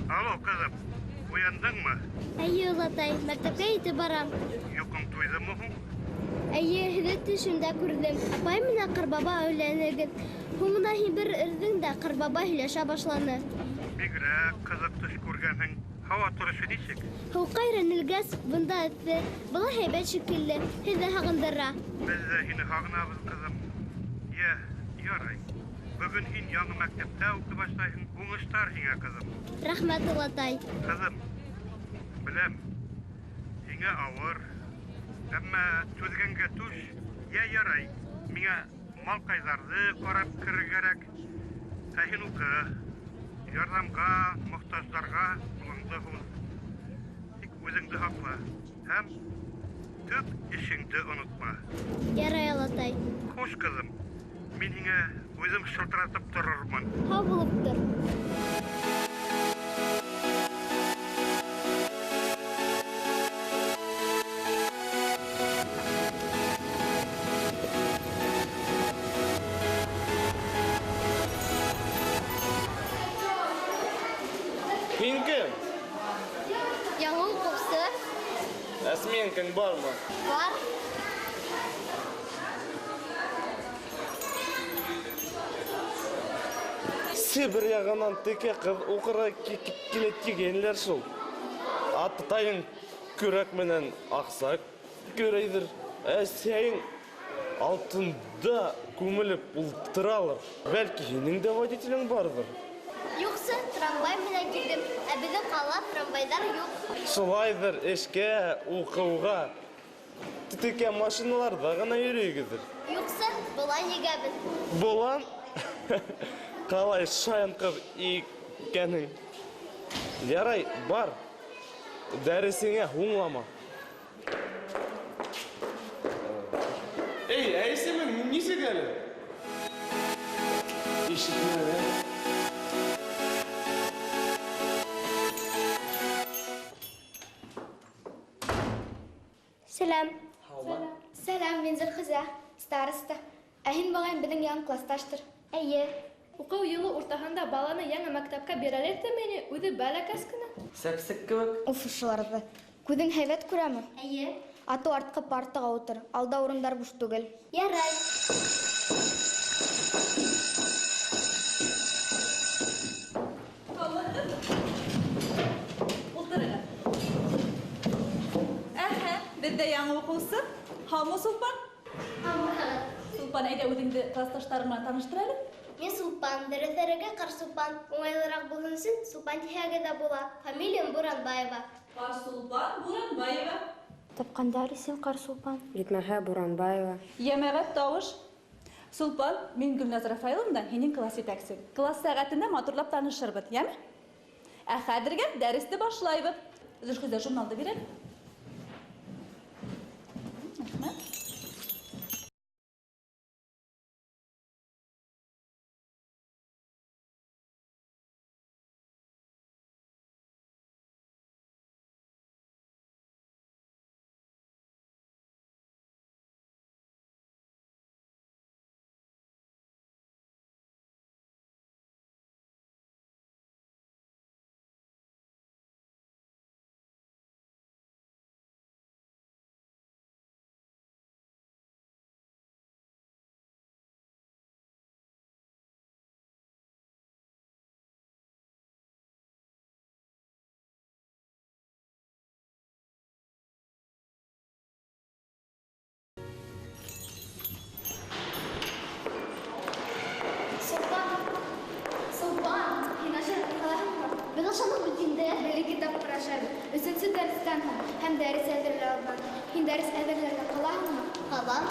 Алло, ҡыҙым, уяндыңмы? Эйе, олатай, мәктәпкә етеп барам. Йоҡоң туйҙымы һуң? Эйе, һеҙҙе төшөмдә күрҙем. Апай менән Ҡарбаба өйләнегеҙ. Һуңынан һин бер өрҙөң дә, Ҡарбаба һөйләшә башланы. Бигерәк ҡыҙыҡ төш күргәнһең. Һауа торошо нисек? Һыуыҡҡа өйрәнелгәс, бында эҫе. Былай һәйбәт шикелле, һеҙҙе һағындыра. Беҙ ҙә һине һағынабыҙ, ҡыҙым. Йә, ярай. Бөгөн һин яңы мәктәптә уҡый башлайһың. Уңыштар һиңә, ҡыҙым. Рәхмәт, олатай. Ҡыҙым, беләм, һиңә ауыр. Әммә түҙгәнгә түҙ. Йә, ярай, миңә малҡайҙарҙы ҡарап керергә кәрәк. Ә һин уҡы. Ярҙамға, мохтаждарға ҡулыңды һуҙ. Тик үҙеңде һаҡла һәм төп эшеңде онотма. Ярай, олатай. Хуш, ҡыҙым. Мин һиңә үҙем шылтыратып торормон. Һау булып тор. Һин кем? Яңы уҡыусы. Ә сменкаң бармы? Бар. Себер яғынан текә ҡыҙ уҡырға килә тигәнләр шул. Атайың көрәк менән аҡса көрәйҙер. Әсәйең алтында күмелеп ултыралыр. Бәлки һинең дә водителең барҙыр. Юҡсы, трамвай менән килдем. Ә беҙҙең ҡалала трамвайҙар юҡ. Шулайҙыр, эшкә, уҡыуға текә машиналарҙа ғына йөрөйгөҙөр. Юҡсы, болан егәбеҙ. Болан? Ҡалай шаян ҡыҙ икәнһең. Ярай, бар. Дәресеңә һуңлама. Эй, ә исемең нисек әле? Ишетмәне. Сәләм. Һаумы. Сәләм, мин Зөлхизә, староста. Ә һин, моғайын, беҙҙең яңы класташтыр. Эйе. Уҡыу йылы уртаһында баланы яңы мәктәпкә бирәләр ҙә ни, үҙе бәләкәс кенә. Сәпсек кеүек. Уф, ошоларҙы. Күҙең һәйбәт күрәме? Эйе. Атыу артҡы партаға ултыр, алда урындар буш түгел. Ярай. Ултырығыҙ. Әһә, беҙҙә яңы уҡыусы. Һаумы, Сулпан? Һаумыһығыҙ. Сулпан, әйҙә үҙеңде класташтарың менән таныштыр әле. Мин Сулпан, дөрөҫөрәге Ҡарсулпан. Уңайлыраҡ булһын өсөн Сулпан тиһәгеҙ ҙә була. Фамилиям Буранбаева. Ҡарсулпан Буранбаева. Тапҡандар исем Ҡарсулпан. Етмәһә Буранбаева. Йәмәғәт, тауыш. Сулпан, мин Гөлназ Рафаиловна, һинең класс етәксең. Класс сәғәтендә матурлап танышырбыҙ, йәме? Ә хәҙергә дәресте башлайбыҙ. Зөлхизә, журналды бир әле. Рәхмәт. Беҙ ашаныҡ бит инде. Бер-ике тапҡыр ашайбыҙ. Өсөнсө дәрестән һуң һәм дәрес әҙерләү алдынан. Һин дәрес әҙерләргә ҡалаһыңмы? Ҡалам.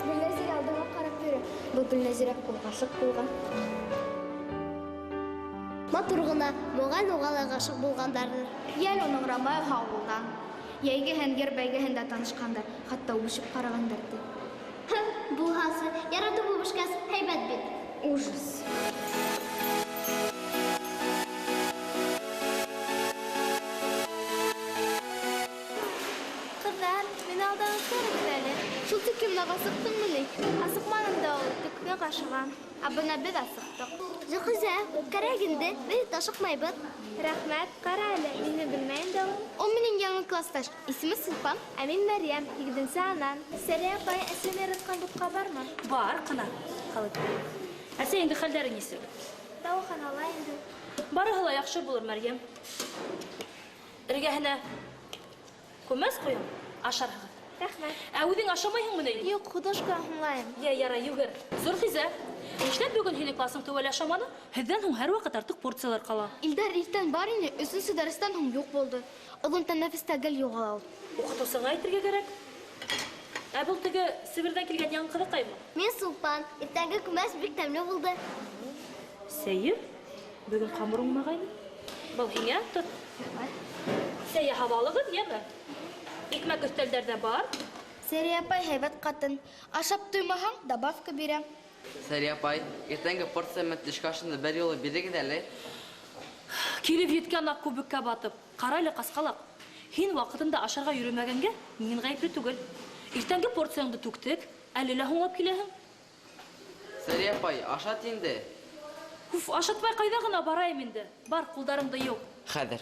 Гөлнәзирә, алдыңа ҡарап йөрө. Был Гөлнәзирә ҡул ғашиҡ булған. Матур ғына, моғайын уға ла ғашиҡ булғандарҙыр. Йәл уның Рамаев ауылдан. Йәйгеһен, ер бәйгеһендә танышҡандар, хатта үбешеп ҡарағандар ти. Һы, булһасы, яратып үбешкәс, һәйбәт бит. Ужас. Ҡыҙҙар, мин алдан үткәрегеҙ әле. Шул тиклем ныҡ асыҡтыңмы ни? Асыҡманым да ул, тик ныҡ ашығам. Ә бына беҙ асыҡтыҡ. Зөлхизә, үткәрәк инде, беҙ бит ашыҡмайбыҙ. Рәхмәт, ҡара әле, мине белмәй инде ул. Ул минең яңы классташ, исеме Сулпан. Ә мин Мәрйәм, 7-нсе анан. Сәрия апай, әсәм яратҡан бутҡа бармы? Бар, ҡына. Ҡалып. Әсәй, инде хәлдәре нисек? Дауаханала инде. Барыһы ла яҡшы булыр, Мәрйәм. Эргәһенә күмәс ҡуям, ашарһығыҙ. Рәхмәт. Ә үҙең ашамайһыңмы ни? Юҡ, художка һуңлайым. Йә, ярай, йүгер. Зөлхизә, нишләп бөгөн һинең классың теүәл ашаманы? Һеҙҙән һуң һәр ваҡыт артыҡ порциялар ҡала. Илдар иртән бар ине, өсөнсө дәрестән һуң юҡ булды. Оҙон тәнәфестә гел юғала ул. Уҡытыусыңа әйтергә кәрәк. Ә был теге Себерҙән килгән яңы ҡыҙыҡаймы? Мин Сулпан, иртәнге күмәс бик тәмле булды. Сәйер, бөгөн ҡамыр уңмағайны. Был һиңә, тот. Сәй яһап алығыҙ, йәме? Икмәк өҫтәлдәрҙә бар. Сәрия апай һәйбәт ҡатын. Ашап туймаһаң, добавка бирә. Сәрия апай, иртәнге порция менән төшкө ашыңды бер юлы бирегеҙ әле. Килеп еткән аҡ күбеккә батып, ҡара әле ҡасҡалаҡ. Һин ваҡытында ашарға йөрөмәгәнгә мин ғәйепле түгел. Иртәнге порцияңды түктек, әле лә һуңлап киләһең. Сәрия апай, ашат инде. Уф, ашатмай ҡайҙа ғына барайым инде. Бар, ҡулдарыңды йыу. Хәҙер.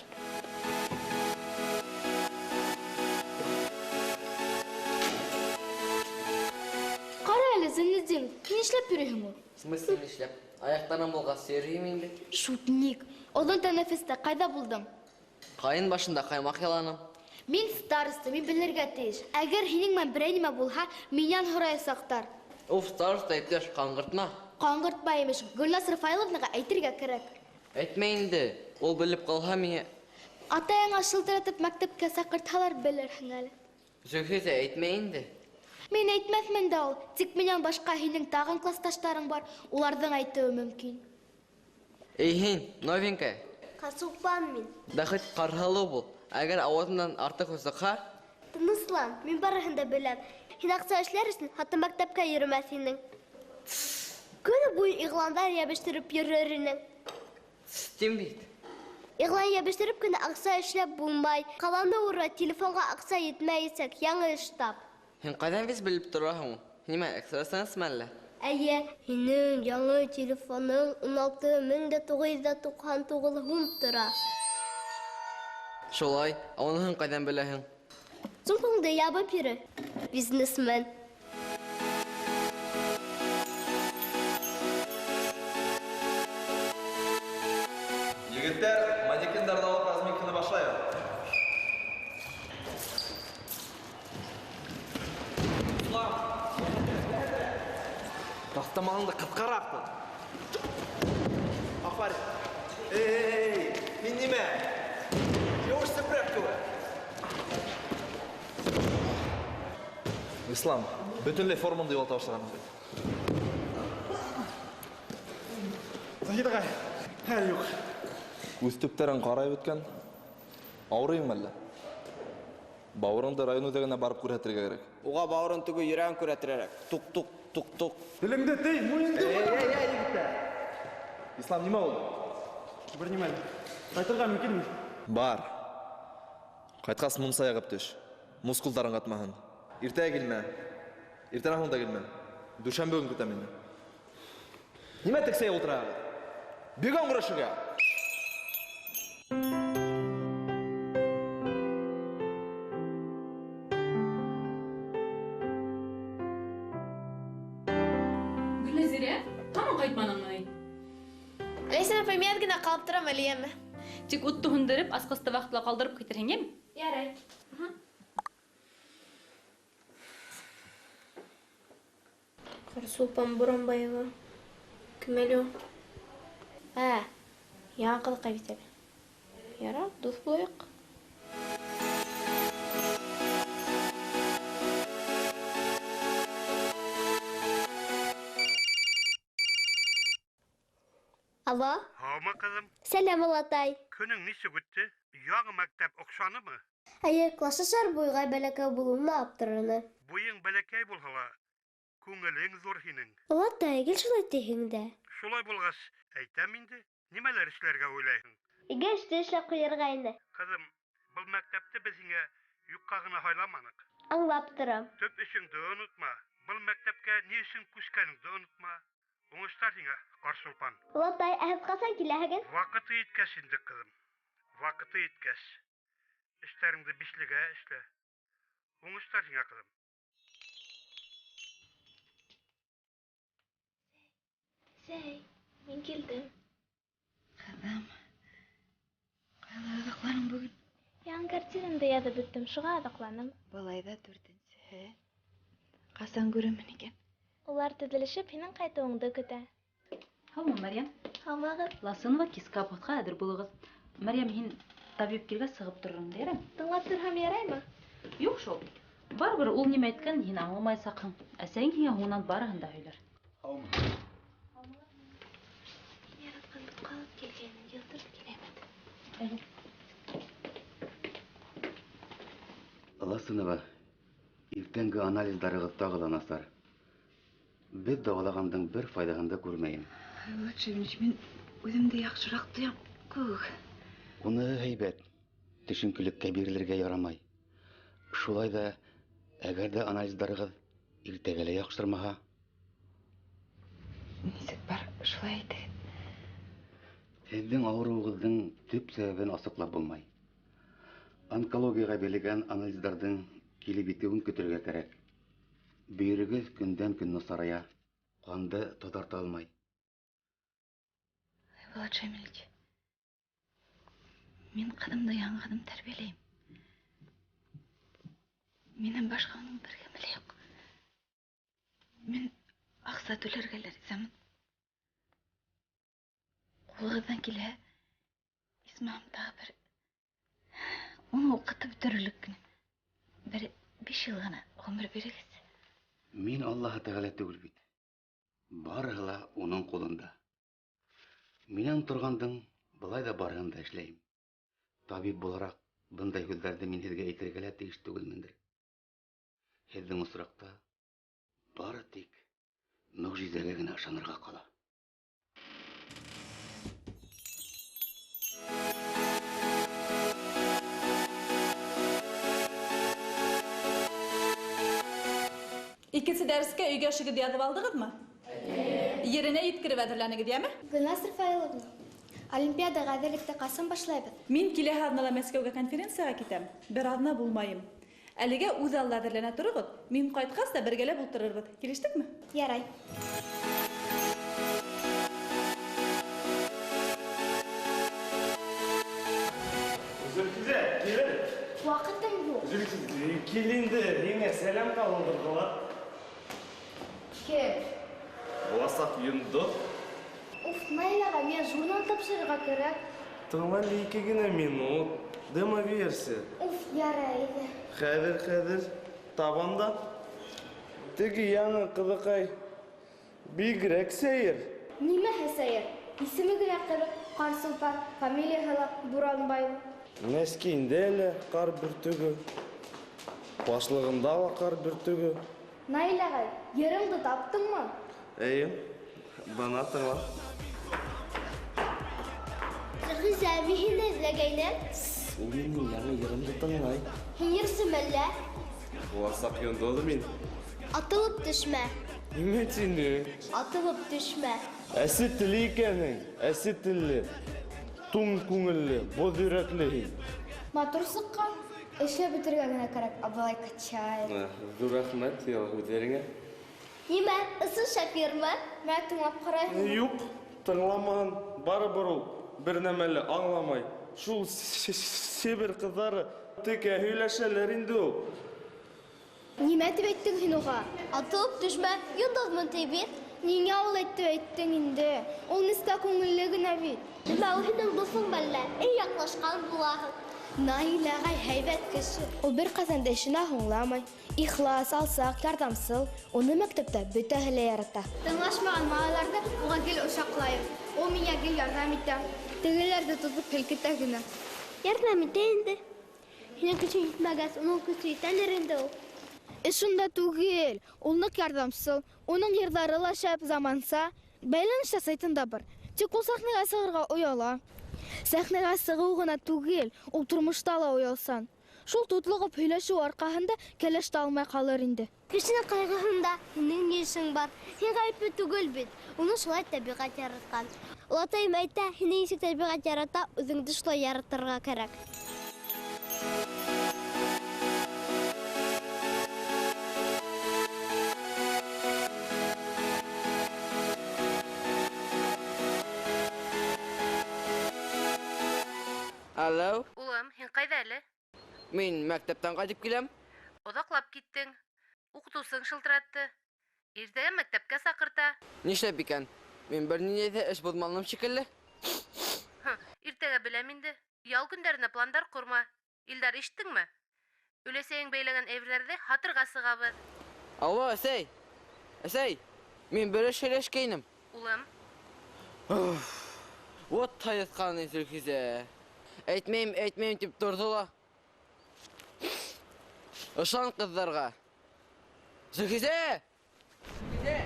Ҡара әле, Зәйнетдин, һин нишләп йөрөйһөң ул? В смысле нишләп? Аяҡтарым булғас йөрөйөм инде. Шутник. Оҙон тәнәфестә ҡайҙа булдың? Ҡайын башында ҡаймаҡ яланым. Мин староста, мин белергә тейеш. Әгәр һинең менән берәй нимә булһа, минән һораясаҡтар. Уф, староста иптәш, ҡаңғыртма. Ҡаңғыртма имеш. Гөлназ Рафаиловнаға әйтергә кәрәк. Әйтмә инде. Ул белеп ҡалһа миңә. Атайыңа шылтыратып мәктәпкә саҡыртһалар белерһең әле. Зөлхизә, әйтмә инде. Мин әйтмәҫмен дә ул. Тик минән башҡа һинең тағын класташтарың бар. Уларҙың әйтеүе мөмкин. Эй, һин, новенькая. Ҡасупан мин. Да хоть ҡарһылыу бул. Әгәр ауыҙынан артыҡ һүҙ сыҡһа? Тыныслан, мин барыһын да беләм. Һин аҡса эшләр өсөн хатта мәктәпкә йөрөмәҫ инең. Көнө буйы иғландар йәбештереп йөрөр инең. Тим бит. Иғлан йәбештереп кенә аҡса эшләп булмай. Ҡаланы ура, телефонға аҡса етмәйәсәк, яңы эш тап. Һин ҡайҙан вис белеп тораһың? Нимә, экстрасенсмы әллә? Әйе, һинең яңы телефоның 16999 һум тора. Шулай, ә уныһын ҡайҙан беләһең? Сумкаңды ябып йөрө, бизнесмен. Егеттәр, манекендарҙы алып разминканы башлайыҡ. Таҫтамалыңды ҡыҫҡараҡ тот. Афарин. Эй, һин нимә? Йыуыш сепрәк кеүек. Ислам, бөтөнләй формаңды юғалта башлағанһың бит. Заһид ағай, хәл юҡ. Үҙ төптәрең ҡарайып бөткән. Ауырыйыңмы әллә? Бауырыңды район үҙәгенә барып күрһәтергә кәрәк. Уға бауырын түгел, йөрәген күрһәтерерәк. Тук-тук, тук-тук. Телеңде тый, муйынды Эй, бура. эй, эй, егеттәр. Ислам, нимә булды? Бер нимә әле. Ҡайтырға мөмкинме? Бар. Ҡайтҡас мунса яғып төш. Мускулдарың ҡатмаһын. Иртәгә килмә. Иртәнән һуң да килмә. Дүшәмбе көн көтәм инде. Нимә тексәйеп ултыраһығыҙ? Бегом көрәшергә! Гөлнәзирә, һаман ҡайтманыңмы ни? Ләйсән апай, мин әҙ генә ҡалып торам әле, йәме? Тик утты һүндереп, асҡысты ваҡытла ҡалдырып китерһең, йәме? Ярай. Ҡарсулпан Буранбаева. Кем әле ул? Ә, яңы ҡыҙыҡай бит әле. Ярар, дуҫ булайыҡ. Алло? Һаумы, ҡыҙым? Сәләм, олатай. Көнөң нисек үтте? Яңы мәктәп оҡшанымы? Эйе, классташтар буйға бәләкәй булыуына аптыраны. Буйың бәләкәй булһа ла, күңелең ҙур һинең. Олатай, гел шулай тиһең дә. Шулай булғас, әйтәм инде, нимәләр эшләргә уйлайһың? Өйгә эште эшләп ҡуйырға ине. Ҡыҙым, был мәктәпте беҙ һиңә юҡҡа ғына һайламаныҡ. Аңлап торам. Төп эшеңде онотма. Был мәктәпкә ни өсөн күскәнеңде онотма. Уңыштар һиңә, Ҡарсулпан. Олатай, ә һеҙ ҡасан киләһегеҙ? Ваҡыты еткәс инде, ҡыҙым. Ваҡыты еткәс. Эштәреңде бишлегә эшлә. Уңыштар һиңә, ҡыҙым. Сәй, мин килдем. Ҡыҙым, ҡайҙа аҙаҡланың бөгөн? Яңы картинамды яҙып бөттөм, шуға аҙаҡланым. Былай ҙа дүртенсеһе. Ҡасан күрермен икән? Улар теҙелешеп һинең ҡайтыуыңды көтә. Һаумы, Мәрйәм? Һаумығыҙ. Ласынова киске обходҡа әҙер булығыҙ. Мәрйәм, һин табип килгәс сығып торорһоң, яраймы? Тыңлап торһам яраймы? Юҡ шул. Барыбер ул нимә әйткән, һин аңламаясаҡһың. Әсәйең һиңә һуңынан барыһын да һөйләр. Һаумы. Һин яратҡан бутҡа алып килгәнен, йылтыр киләмәт. Әйе. Ласынова, иртәнге анализдарығыҙ тағы ла насар. Беҙ дауалағандың бер файҙаһын да күрмәйем. Владимирович, мин үҙемде яҡшыраҡ тоям кеүек. Уныһы һәйбәт. Төшөнкөлөккә бирелергә ярамай. Шулай ҙа, әгәр ҙә анализдарығыҙ иртәгә лә яҡшырмаһа. Нисек бар, шулай әйтегеҙ. Һеҙҙең ауырыуығыҙҙың төп сәбәбен асыҡлап булмай. Онкологияға бирелгән анализдарҙың килеп етеүен көтөргә кәрәк. Бөйөрөгөҙ көндән-көн насарая, ҡанды таҙарта алмай. Айбулат Шамилович, мин ҡыҙымды яңғыҙым тәрбиәләйем. Минән башҡа уның бер кеме лә юҡ. Мин аҡса түләргә лә ризамын. Ҡулығыҙҙан килһә, исмаһам тағы бер уны уҡытып бөтөрөрлөк кенә. Бер 5 йыл ғына ғүмер бирегеҙ. Мин Аллаһы Тәғәлә түгел бит. Барыһы ла уның ҡулында. Минән торғандың былай ҙа барыһын да эшләйем. Табип булараҡ бындай һүҙҙәрҙе мин һеҙгә әйтергә лә тейеш түгелмендер. Һеҙҙең осраҡта бары тик мөғжизәгә генә ышанырға ҡала. Икенсе дәрескә өйгә эшегеҙҙе яҙып алдығыҙмы? Еренә еткереп әҙерләнегеҙ, йәме? Гөлназ Рафаиловна, олимпиадаға әҙерлекте ҡасан башлайбыҙ? Мин киләһе аҙнала Мәскәүгә конференцияға китәм. Бер аҙна булмайым. Әлегә үҙ алла әҙерләнә тороғоҙ. Мин ҡайтҡас та бергәләп ултырырбыҙ. Килештекме? Ярай. Зөлфизә, кил әле. Ваҡытым юҡ. Зөлфизә, кил инде, һиңә сәләм ҡалдырҙылар. Кем? Буласаҡ йондоҙ. Уф, Наил ағай, миңә журнал тапшырырға кәрәк. Тыңла әле 2 генә минут. Демо-версия. Уф, ярай ине. Хәҙер, хәҙер, табам да. Теге яңы ҡыҙыҡай бигерәк сәйер. Нимәһе сәйер? Исеме генә ҡыҙыҡ, Ҡарсулпан, фамилияһы ла Буранбаева. Нәскиендә лә ҡар бөртөгө, башлығында ла ҡар бөртөгө. Наил ағай, йырыңды таптыңмы? Эйе, бына тыңла. Зөлхизә, мин һине эҙләгәйнем. Ул минең яңы йырымды тыңлай. Һин йырсымы әллә? Буласаҡ йондоҙ мин. Атылып төшмә. Нимә тинең? Атылып төшмә. Әсе телле икәнһең, әсе телле. Туң күңелле, боҙ йөрәкле һин. Матур сыҡҡан. Эшләп бөтөргә генә кәрәк, ә былай качает. Ҙур рәхмәт һүҙҙәреңә. Нимә, ысын шофермы? Мә, тыңлап ҡарайһың. Юҡ, тыңламаһын. Барыбер ул бер нәмә лә аңламай. Шул Себер ҡыҙҙары текә һөйләшәләр инде ул. Нимә тип әйттең һин уға? Атылып төшмә, йондоҙмон ти бит. Ниңә ул әйтеп әйттең инде? Ул нескә күңелле генә бит. Нимә, ул һинең дуҫың мәллә? Эй, яҡлашҡан булаһың. Наил ағай һәйбәт кеше. Ул бер ҡасан да эшенә һуңламай. Ихлас, алсаҡ, ярҙамсыл. Уны мәктәптә бөтәһе лә ярата. Тыңлашмаған малайҙарҙы уға гел ошаҡлайым. Ул миңә гел ярҙам итә. Тегеләрҙе тотоп һелкетә генә. Ярҙам итә инде. Һинең көсөң етмәгәс, уның көсө етәлер инде ул. Эш унда түгел. Ул ныҡ ярҙамсыл. Уның йырҙары ла шәп, заманса. Бәйләнеш тә сайтында бар. Тик ул сәхнәгә сығырға ояла. Сәхнәгә сығыу ғына түгел, ул тормошта ла оялсан. Шул тотлоғоп һөйләшеү арҡаһында кәләш тә алмай ҡалыр инде. Кешенең ҡайғыһында һинең ни эшең бар? Һин ғәйепле түгел бит. Уны шулай тәбиғәт яратҡан. Олатайым әйтә, һине нисек тәбиғәт ярата, үҙеңде шулай яратырға кәрәк. Алло. Улым, һин ҡайҙа әле? Мин мәктәптән ҡайтып киләм. Оҙаҡлап киттең. Уҡытыусың шылтыратты. Иртәгә мәктәпкә саҡырта. Нишләп икән? Мин бер ниндәй ҙә эш боҙманым шикелле. Иртәгә беләм инде. Ял көндәренә пландар ҡорма. Илдар, ишеттеңме? Өләсәйең бәйләгән әйберҙәрҙе һатырға сығабыҙ. Алло, әсәй. Әсәй, мин бер эш һөйләшкәйнем. Улым. Вот тайытҡан Зөлхизә. Әйтмәйем, әйтмәйем тип торҙо ла. Ышан ҡыҙҙарға. Зөлхизә! Зөлхизә!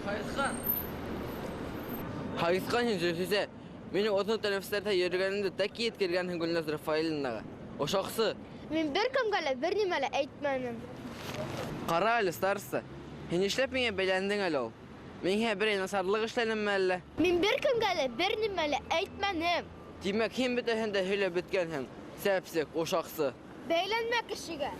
Һайыҫҡан. Һайыҫҡан һин, Зөлхизә. Минең оҙон тәнәфестәрҙә йөрөгәнемде тәки еткергәнһең Гөлназ Рафаиловнаға. Ошаҡсы. Мин бер кемгә лә, бер нимә лә әйтмәнем. Ҡара әле, староста. Һин нишләп миңә бәйләндең әле ул? Мин һиңә берәй насарлыҡ эшләнемме әллә? Мин бер кемгә лә, бер нимә лә әйтмәнем. Тимәк, һин бөтәһен дә һөйләп бөткәнһең. Сәпсек, ошаҡсы. Бәйләнмә кешегә.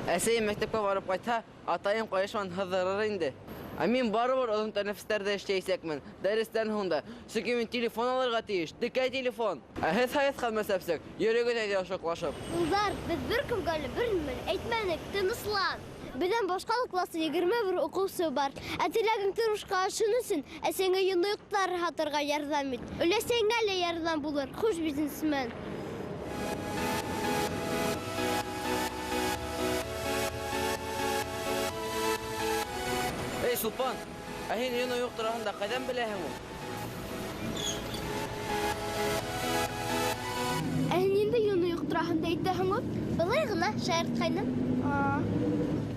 Әсәйем мәктәпкә барып ҡайтһа, атайым ҡайышман һыҙҙырыр инде. Ә мин барыбер оҙон тәнәфестәрҙә эшләйәсәкмен, дәрестән һуң да. Сөнки мин телефон алырға тейеш, текә телефон. Ә һеҙ һайыҫҡанмы, сәпсек, йөрөгөҙ әйҙә ошаҡлашып. Улдар, беҙ бер кемгә лә бер нимә лә әйтмәнек, тыныслан. Беҙҙән башҡа ла класта 21 уҡыусы бар. Ә теләгең тормошҡа ашһын өсөн әсәңә йоноҡтар һатырға ярҙам ит. Өләсәйеңә лә ярҙам булыр. Хуш, бизнесмен. Эй, Сулпан, ә һин йоноҡ тураһында ҡайҙан беләһең ул? Ә һин ниндәй йоноҡ тураһында әйтәһең ул? Былай ғына шаяртҡайным.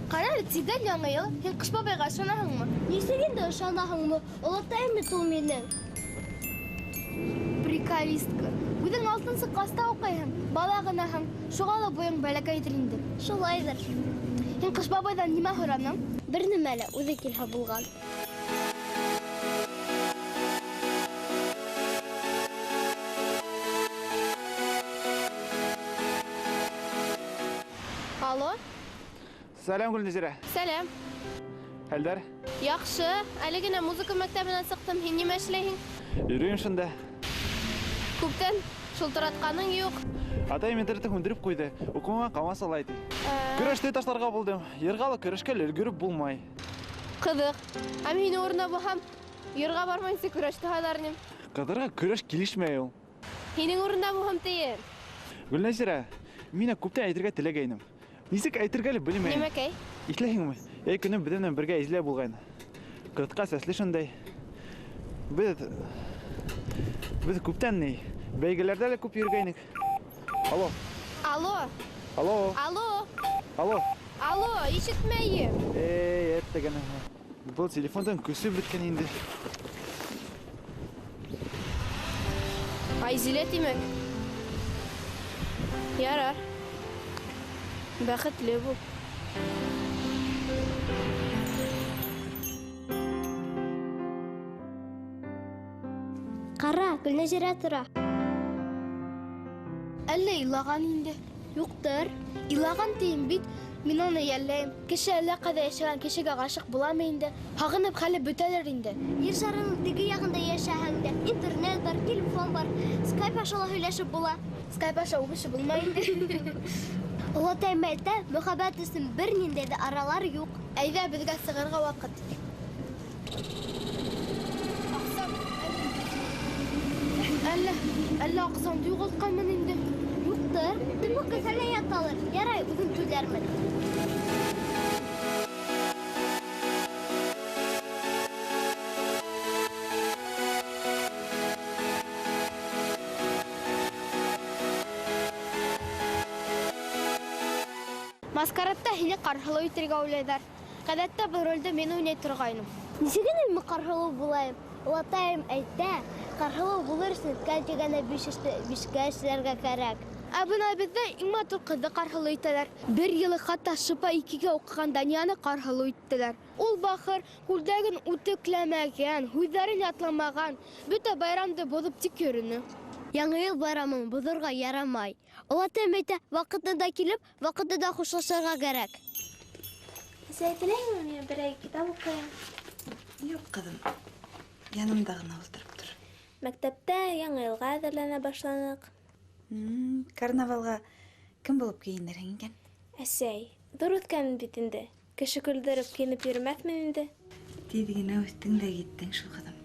Ҡара әле, тиҙҙән яңы йыл, һин Ҡыш бабайға ышанаһыңмы? Нисек инде ышанаһыңмы? Олатайым бит ул минең. Приколистка. Үҙең 6-нсы класта уҡыйһың, бала ғынаһың, шуға ла буйың бәләкәйҙер инде. Шулайҙыр. Һин Ҡыш бабайҙан нимә һораның? Бер нәмә лә, үҙе килһә булған. Алло. Сәләм, Гөлнәзирә. Сәләм. Хәлдәр? Яҡшы. Әле генә музыка мәктәбенән сыҡтым. Һин нимә эшләйһең? Йөрөйөм шунда. Күптән шылтыратҡаның юҡ. Атайым интернетты һүндереп ҡуйҙы. Уҡыуыңа ҡамасаулай ти. Көрәште ташларға булдым. Йырға ла көрәшкә лә өлгөрөп булмай. Ҡыҙыҡ. Ә мин һинең урынына булһам, йырға бармайынса көрәште һайлар инем. Ҡыҙҙарға көрәш килешмәй ул. Һинең урында булһам тием. Гөлнәзирә, мин күптән әйтергә теләгәйнем. Нисек әйтергә лә белмәйем. Нимәкәй? Иҫләйһеңме? Йәй көнө беҙҙең менән бергә Эзлә булғайны. Ҡыҫҡа сәсле шундай. Беҙ күптән ни, бәйгеләрҙә лә күп йөрөгәйнек. Алло. Алло. Алло. Алло. Алло. Алло, ишетмәйем. Эй, әттәгәнә. Был телефондан көсө бөткән инде. Айзилә тимәк. Ярар. Бәхетле бул. Ҡара, Гөлнәзирә тора. Әллә илаған инде? Юҡтыр. Илаған тием бит, мин уны йәлләйем. Кеше әллә ҡайҙа йәшәгән кешегә ғашиҡ буламы инде? Һағынып хәле бөтәлер инде. Ер шарының теге яғында йәшәһәң дә, интернет бар, телефон бар, скайп аша ла һөйләшеп була. Скайп аша үбешеп булмай инде. Олатайым әйтә, мөхәббәт өсөн бер ниндәй ҙә аралар юҡ. Әйҙә, беҙгә сығырға ваҡыт. Аҡсам, әллә аҡсамды юғалтҡанмын инде. Юҡтыр, тымыҡ кеҫәлә яталыр. Ярай, үҙем түләрмен. Маскарадта һине Ҡарһылыу итергә уйлайҙар. Ғәҙәттә был ролде мин уйнай торғайным. Нисек генә Теләйемме Ҡарһылыу булайым? Олатайым әйтә, Ҡарһылыу булыр өсөн кәм тигәндә 5 эште 5-кә эшләргә кәрәк. Ә бына беҙҙә иң матур ҡыҙҙы Ҡарһылыу итәләр. Бер йылы хатта шыпа 2-гә уҡыған Данияны Ҡарһылыу иттеләр. Ул бахыр күлдәген үтекләмәгән, һүҙҙәрен ятламаған, бөтә байрамды боҙоп тик йөрөнө. Яңы йыл байрамын боҙорға ярамай. Олатайым әйтә, ваҡытында килеп, ваҡытында хушлашырға кәрәк. Әсәй, теләйһеңме мин берәй китап уҡыйым? Юҡ, ҡыҙым. Янымда ғына ултырып тор. Мәктәптә яңы йылға әҙерләнә башланыҡ. Карнавалға кем булып кейенерһең икән? Әсәй, ҙур үҫкәнмен бит инде. Кеше көлдөрөп кейенеп йөрөмәҫмен инде. Тиҙ генә үҫтең дә киттең шул, ҡыҙым.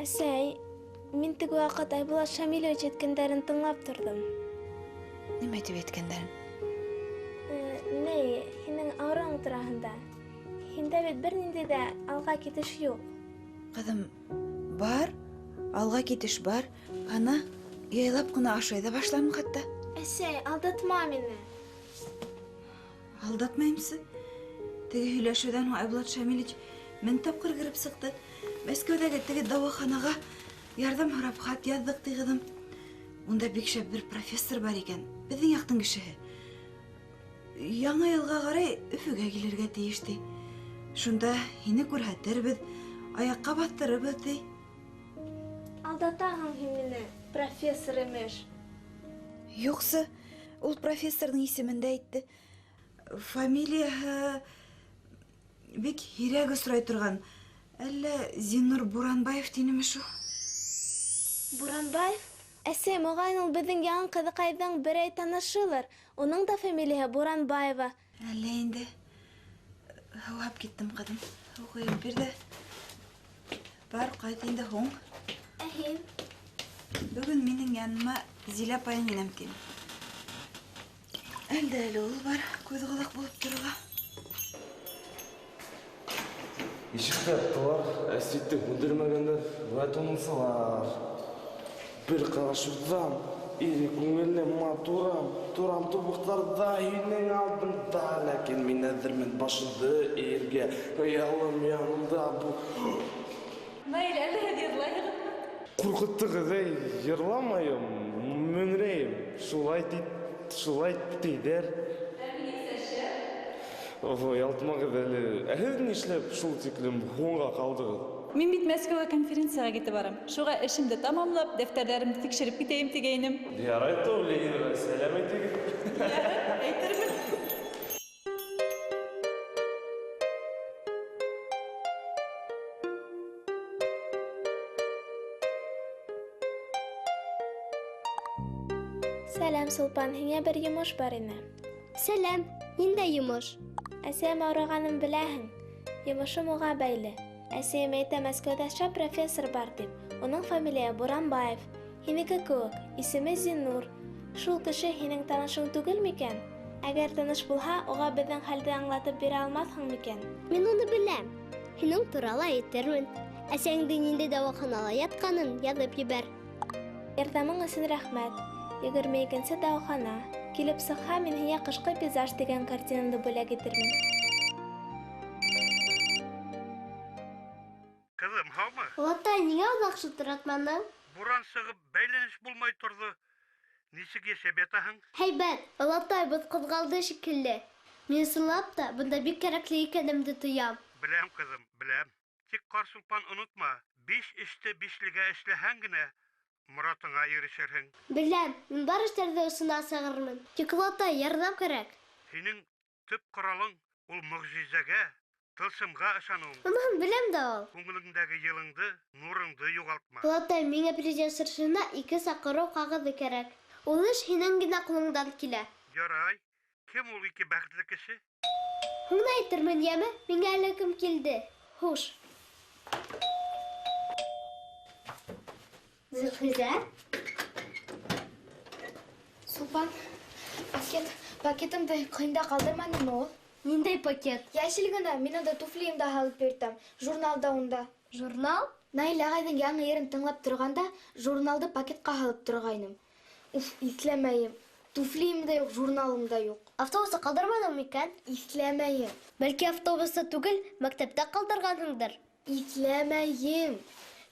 Әсәй, мин теге ваҡыт Айбулат Шамилевич әйткәндәрен тыңлап торҙом. Нимә тип әйткәндәрен? Ни, һинең ауырыуың тураһында. Һиндә бит бер ниндәй ҙә алға китеш юҡ. Ҡыҙым, бар, алға китеш бар. Ана, яйлап ҡына ашай ҙа башланым хатта. Әсәй, алдатма мине. Алдатмайымсы? Теге һөйләшеүҙән һуң Айбулат Шамилевич 1000 тапҡыр кереп сыҡты. Мәскәүҙәге теге дауаханаға ярҙам һорап хат яҙҙыҡ, ти ҡыҙым. Унда бик шәп бер профессор бар икән, беҙҙең яҡтың кешеһе. Яңы йылға ҡарай Өфөгә килергә тейеш, ти. Шунда һине күрһәтербеҙ, аяҡҡа баҫтырырбыҙ, ти. Алдатаһың һин мине, профессор имеш. Юҡсы, ул профессорҙың исемен дә әйтте. Фамилияһы бик һирәк осрай торған. Әллә Зиннур Буранбаев тинеме шул? Буранбаев? Әсәй, моғайын ул беҙҙең яңы ҡыҙыҡайҙың берәй танышылыр. Уның да фамилияһы Буранбаева. Әллә инде. Һыуһап киттем, ҡыҙым. Һыу ҡойоп бир ҙә. Бар, ҡайт инде һуң. Ә һин? Бөгөн минең яныма Зилә апайың инәм тим. Әлдә әле ул бар, күҙ ҡолаҡ булып торорға. Ишекте яптылар, ә ситте һүндермәгәндәр, вәт унысылар. Бер ҡарашыуҙан ире күңелле матурам, турам тубыҡтарҙа һинең алдыңда, ләкин мин әҙермен башымды эйергә, хыялым янымда бу. Наил, әллә һеҙ йырлайһығыҙмы? Ҡурҡыттығыҙ, эй, йырламайым, мөңрәйем. Шулай ти, шулай тиҙәр. Ә минеңсә шәп. Ого, ялтмағыҙ әле. Ә һеҙ нишләп шул тиклем һуңға ҡалдығыҙ? Мин бит Мәскәүгә конференцияға китеп барам. Шуға эшемде тамамлап, дәфтәрҙәремде тикшереп китәйем тигәйнем. Ярай, Ленинға сәләм әйтегеҙ. Ярай, әйтермен. Сәләм, Сулпан, һиңә бер йомош бар ине. Сәләм, ниндәй йомош? Әсәйем ауырығанын беләһең. Йомошом уға бәйле. Әсәйем әйтә, Мәскәүҙә шәп профессор бар тип. Уның фамилияһы Буранбаев. Һинеке кеүек, исеме Зиннур. Шул кеше һинең танышың түгел микән? Әгәр таныш булһа, уға беҙҙең хәлде аңлатып бирә алмаҫһың микән? Мин уны беләм. Һинең турала әйтермен. Әсәңдең ниндәй дауаханала ятҡанын яҙып ебәр. Ярҙамың өсөн рәхмәт. 22-нсе дауахана. Килеп сыҡһа, мин һиңә «Ҡышҡы пейзаж» тигән картинамды бүләк итермен. Ҡыҙым, һаумы? Олатай, ниңә оҙаҡ шылтыратманың? Буран сығып, бәйләнеш булмай торҙо. Нисек йәшәп ятаһың? Һәйбәт, олатай, беҙ ҡуҙғалды шикелле. Мин ысынлап та бында бик кәрәкле икәнемде тоям. Беләм, ҡыҙым, беләм. Тик Ҡарсулпан онотма, 5 эште 5-легә эшләһәң генә моратыңа ирешерһең. Беләм, мин бар эштәрҙе осона сығырмын. Тик олатай, ярҙам кәрәк. Һинең төп ҡоралың ул мөғжизәгә, тылсымға ышаныуың. Уныһын беләм дә ул. Күңелеңдәге йылыңды, нурыңды юғалтма. Олатай, миңә президент сыршыһына 2 саҡырыу ҡағыҙы кәрәк. Ул эш һинең генә ҡулыңдан килә. Ярай, кем ул 2 бәхетле кеше? Һуңына әйтермен, йәме? Миңә әллә кем килде. Хуш. Зөлхизә? Сулпан, пакетымды ҡыйында ҡалдырманымы ул? Ниндәй пакет? Йәшел генә, мин унда туфлиымды һалып йөрөтәм. Журнал да унда. Журнал? Наил ағайҙың яңы йырын тыңлап торғанда, журналды пакетҡа һалып торғайным. Уф, иҫләмәйем. Туфлием дә юҡ, журналым да юҡ. Автобуста ҡалдырманың микән? Иҫләмәйем. Бәлки автобуста түгел, мәктәптә ҡалдырғанһыңдыр. Иҫләмәйем.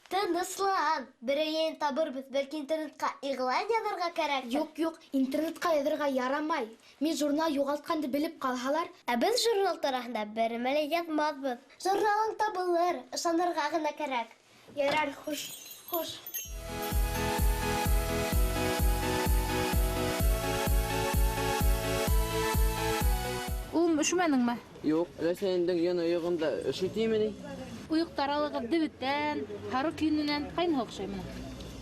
Тыныслан, берәйен табырбыҙ, бәлки интернетҡа иғлан яҙырға кәрәктер. Юҡ, юҡ, интернетҡа яҙырға ярамай. Мин журнал юғалтҡанды белеп ҡалһалар. Ә беҙ журнал тураһында бер нәмә лә яҙмаҫбыҙ. Журналың табылыр, ышанырға ғына кәрәк. Ярар, хуш, хуш. Улым, өшөмәнеңме? Юҡ, өләсәйемдең йоно ойоғонда өшөй тиме ни? Уйыҡтар алығыҙ дебеттән, һарыҡ йөнөнән ҡайныһы оҡшай бына?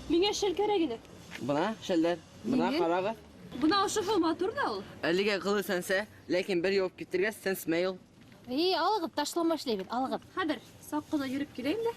Миңә шәл кәрәк ине. Бына шәлдәр, бына ҡарағыҙ. Бына ошоһо матур ҙа ул. Әлегә ҡылы сәнсә, ләкин бер йыуып китергәс сәнсмәй ул. Эй, алығыҙ, ташлама эшләйбеҙ, алығыҙ. Хәҙер саҡ ҡына йөрөп киләйем дә.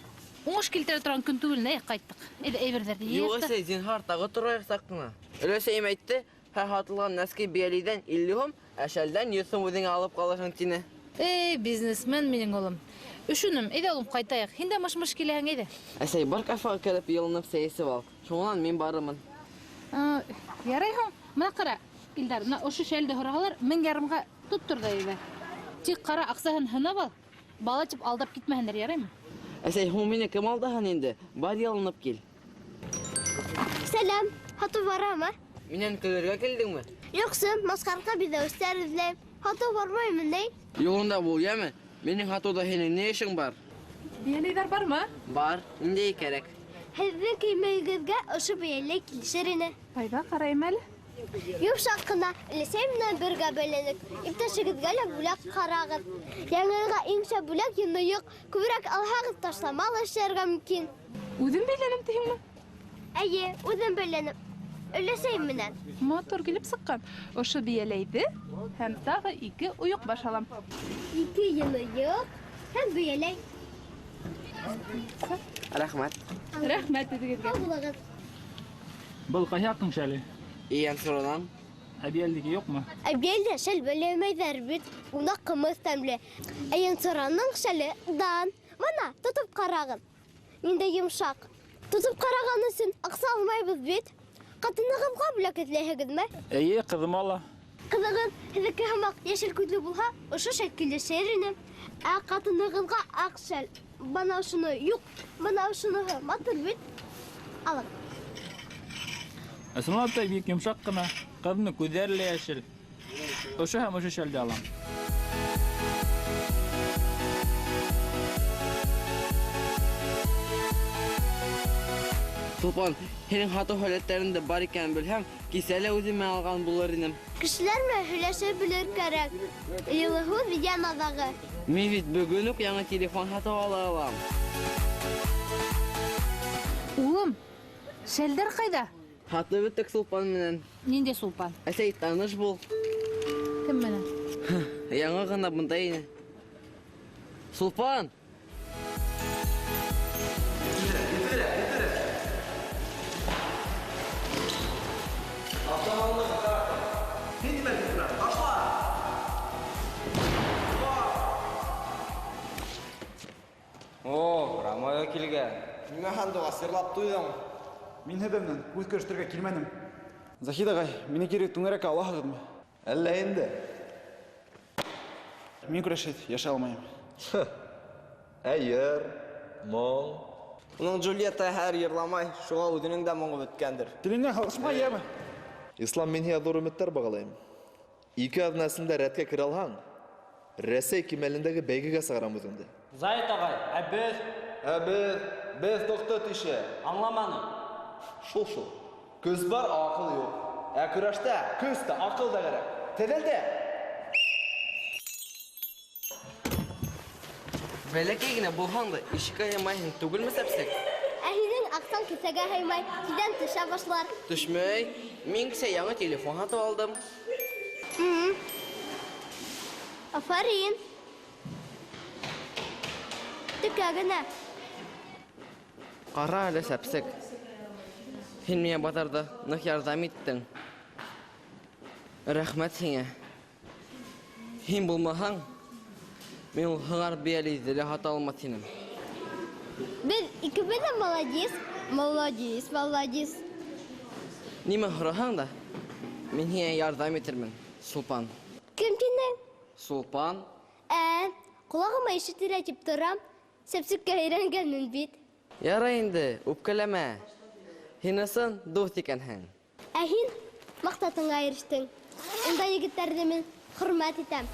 Уңыш килтерә торған көн түгел, нәй ҡайттыҡ. Әйҙә, әйберҙәрҙе Юҡ, йыйыҡ та. әсәй, зинһар, тағы торайыҡ саҡ ҡына. Өләсәйем әйтте, һәр һатылған нәски бейәлейҙән 50 һум, ә шәлдән 100 һум үҙеңә алып ҡалырһың, тине. Эй, бизнесмен минең улым. Өшөнөм, әйҙә улым, ҡайтайыҡ. Һин дә мыш-мыш киләһең, әйҙә. Әсәй, бар кафеға кереп йылынып сәй эсеп ал. Шунан мин барырмын. Ярай һуң. Бына ҡара, Илдар, бына ошо шәлде һораһалар, 1500-ға тоттор ҙа ебәр. Тик ҡара, аҡсаһын һынап ал. Бала тип алдап китмәһендәр, яраймы? Әсәй, һуң мине кем алдаһын инде? Бар йылынып кил. Сәләм, һатыу барамы? Минән көлөргә килдеңме? Юҡсы, масҡарҡа биҙәүестәр эҙләйем. Һатыу бармаймы ни? Юлында бул, йәме? Минең һатыуҙа һинең ни эшең бар? Бейәләйҙәр бармы? Бар, ниндәй кәрәк? Һеҙҙең кейемегеҙгә ошо бейәләй килешер ине. Ҡайҙа ҡарайым әле? Йомшаҡ ҡына, өләсәй менән бергә бәйләнек. Иптәшегеҙгә лә бүләк ҡарағыҙ. Яңыға иң шәп бүләк йоноюҡ. Күберәк алһағыҙ, ташлама ла эшләргә мөмкин. Үҙем бәйләнем тиһеңме? Эйе, үҙем бәйләнем. Өләсәй менән. Матур килеп сыҡҡан. Ошо бейәләйҙе һәм тағы 2 ойоҡбаш алам. 2 йоноюҡ һәм бейәләй. Рәхмәт. Рәхмәт үҙегеҙгә. Һау булығыҙ. Был ҡайһы яҡтың шәле? Ейәнсуранан. Әбйәлдеке юҡмы? Әбйәлдә шәл бәйләмәйҙәр бит. Унда ҡымыҙ тәмле. Ейәнсураның шәле дан. Бына, тотоп ҡарағыҙ. Ниндәй йомшаҡ. Тотоп ҡараған өсөн аҡса алмайбыҙ бит. Ҡатынығыҙға бүләк эҙләйһегеҙме? Эйе, ҡыҙыма ла. Ҡыҙығыҙ һеҙҙеке һымаҡ йәшел күҙле булһа, ошо шәл килешер ине. Ә ҡатынығыҙға аҡ шәл. Бына ошоно юҡ, бына ошоноһо матур бит. Алығыҙ. Ысынлап та бик йомшаҡ ҡына. Ҡыҙының күҙҙәре лә йәшел. Ошо һәм ошо шәлде алам. Сулпан, һинең һатыу һәләттәреңдә бар икәнен белһәм, кисә лә үҙемә алған булыр инем. Кешеләр менән һөйләшә белер кәрәк. Йылы һүҙ йән аҙағы. Мин бит бөгөн үк яңы телефон һатып ала алам. Улым, шәлдәр ҡайҙа? Һатып бөттөк Сулпан менән. Ниндәй Сулпан? Әсәй, таныш бул. Кем менән? Яңы ғына бында ине. Сулпан! О, Рамайо килгән. Нимә һандуғас, йырлап туйҙың? Мин һеҙҙең менән үҙ көрәштергә килмәнем. Заһид ағай, мине кире түңәрәккә алаһығыҙмы? Әллә инде. Мин көрәшеп йәшәй алмайым. Ә йыр, моң. Уның Джульетта һәр йырламай, шуға үҙенең дә моңо бөткәндер. Телеңдән һалышма, йәме? Ислам, мин һиңә ҙур өмөттәр бағалайым. 2 аҙна эсендә рәткә керә алһаң, Рәсәй кимәлендәге бәйгегә сығарам үҙеңде. Заһид ағай, ә беҙ? Ә беҙ, беҙ тоҡто тишә. Аңламаным. Шул-шул. Көс бар, аҡыл юҡ. Ә көрәштә көс тә, аҡыл да кәрәк. Теҙелде. Бәләкәй генә булһаң да, ишеккә ямайһың түгелме, сәпсек? Ә һинең аҡсаң кеҫәгә һыймай, тиҙҙән төшә башлар. Төшмәй. Мин кисә яңы телефон һатып алдым. Афарин. Текә генә. Ҡара әле, сәпсек. Һин миңә баҙарҙа ныҡ ярҙам иттең. Рәхмәт һиңә. Һин булмаһаң, мин ул һыңар бейәләйҙе лә һата алмаҫ инем. Беҙ икебеҙ ҙә молодец. Молодец, молодец. Нимә һораһаң да, Мин һиңә ярҙам итермен, Сулпан. Кем тинең? Сулпан. Ҡолағыма ишетелә тип торам. Сәпсеккә өйрәнгәнмен бит. Ярай инде, үпкәләмә. Һин ысын дуҫ икәнһең. Ә һин маҡтатыңа ирештең. Ундай егеттәрҙе мин хөрмәт итәм.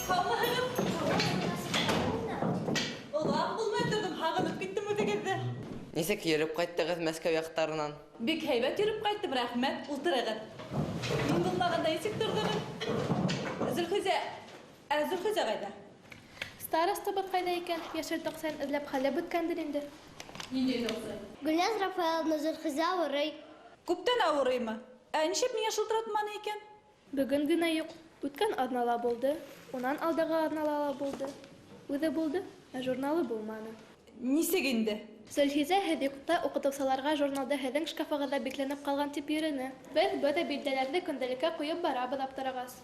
Һаумыһығыҙ? Оҙаҡ булмай торҙом, һағынып киттем үҙегеҙҙе. Нисек йөрөп ҡайттығыҙ Мәскәү яҡтарынан? Бик һәйбәт йөрөп ҡайттым, рәхмәт. Ултырығыҙ. Мин булмағанда нисек торҙоғоҙ? Зөлхизә, Зөлхизә ҡайҙа? Староста бер ҡайҙа икән? Йәшел тоҡсайын эҙләп хәле бөткәндер инде. Ниндәй тоҡсай? Гөлназ Рафаэловна, Зөлхизә ауырый. Күптән ауырыймы? Ә нишләп миңә шылтыратманы икән? Бөгөн генә юҡ. Үткән аҙнала булды, унан алдағы аҙнала ла булды. Үҙе булды, ә журналы булманы. Нисек инде? Зөлхизә һеҙ юҡта уҡытыусыларға журналды һеҙҙең шкафығыҙҙа бикләнеп ҡалған тип йөрөнө. Беҙ бөтә билдәләрҙе көндәлеккә ҡуйып барабыҙ аптырағас.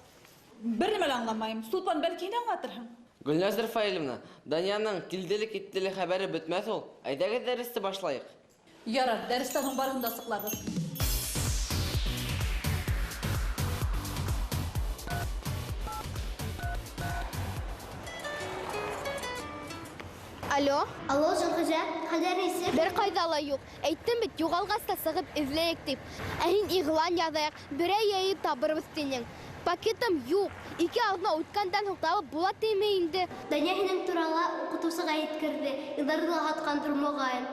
Бер нәмә лә аңламайым. Сулпан, бәлки һин аңлатырһың? Гөлназ Рафаэлевна, Данияның килделе-киттеле хәбәре бөтмәҫ ул. Әйҙәгеҙ дәресте башлайыҡ. Ярар, дәрестән һуң барыһын да асыҡларбыҙ. Алло? Алло, Зөлхизә, хәлдәр нисек? Бер ҡайҙа ла юҡ. Әйттем бит, юғалғас та сығып эҙләйек тип. Ә һин иғлан яҙайыҡ, берәй йәйеп табырбыҙ тинең. Пакетым юҡ. 2 аҙна үткәндән һуң табып була тиме инде? Дания һинең турала уҡытыусыға еткерҙе. Илдарҙы ла һатҡандыр моғайын.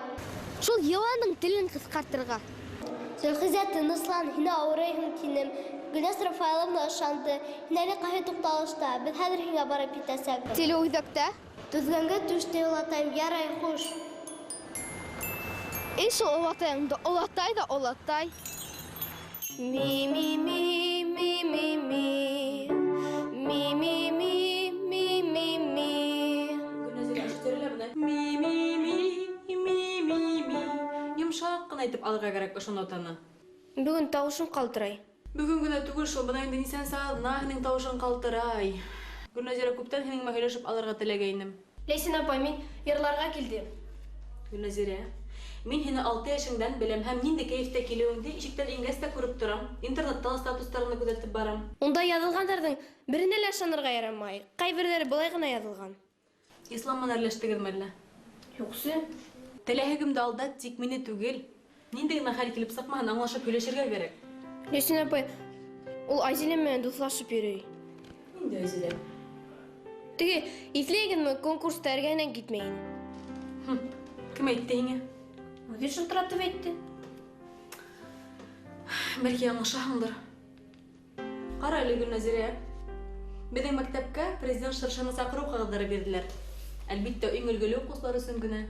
Шул йыландың телен ҡыҫҡартырға. Зөлхизә, тыныслан, һин ауырыйһың тинем. Гөлназ Рафаэловна ышанды. Һин әле ҡайһы туҡталышта? Беҙ хәҙер һиңә барып етәсәкбеҙ. Телеүҙәктә? Төҙгәнгә төштө олатайым, ярай, хуш. Эй, шул олатайыңды, олатай ҙа олатай. Ми, ми, ми, ми, ми, ми. Ми, ми, ми, ми, ми, ми. Ми, ми, ми, ми, ми, ми. Йомшаҡ ҡына итеп алырға кәрәк ошо нотаны. Бөгөн тауышым ҡалтырай. Бөгөн генә түгел шул, бына инде нисәнсе аҙна һинең тауышың ҡалтырай. Гөлназира, күптән һинең менән һөйләшеп алырға теләгәйнем. Ләйсән апай, мин йырларға килдем. Гөлназира, мин һине 6 йәшеңдән беләм һәм ниндәй кәйефтә килеүеңде ишектән ингәс тә күреп торам. Интернетта ла статустарыңды күҙәтеп барам. Унда яҙылғандарҙың беренә лә ышанырға ярамай. Ҡайберҙәре былай ғына яҙылған. Ислам менән әрләштегеҙме әллә? Юҡсы. Теләһегемде алда, тик мине түгел. Ниндәй генә хәл килеп сыҡмаһын, аңлашып һөйләшергә кәрәк. Ләйсән апай, ул Айзилә менән дуҫлашып йөрөй. Ниндәй Айзилә? Теге иҫләгенме конкурста эргәһенән китмәй ине. Кем әйтте һиңә? Үҙе шылтыратып әйтте. Бәлки яңылышаһыңдыр. Ҡара әле, Гөлназирә. Беҙҙең мәктәпкә президент шыршыны саҡырыу ҡағыҙҙары бирҙеләр. Әлбиттә, иң өлгөлө уҡыусылар өсөн генә.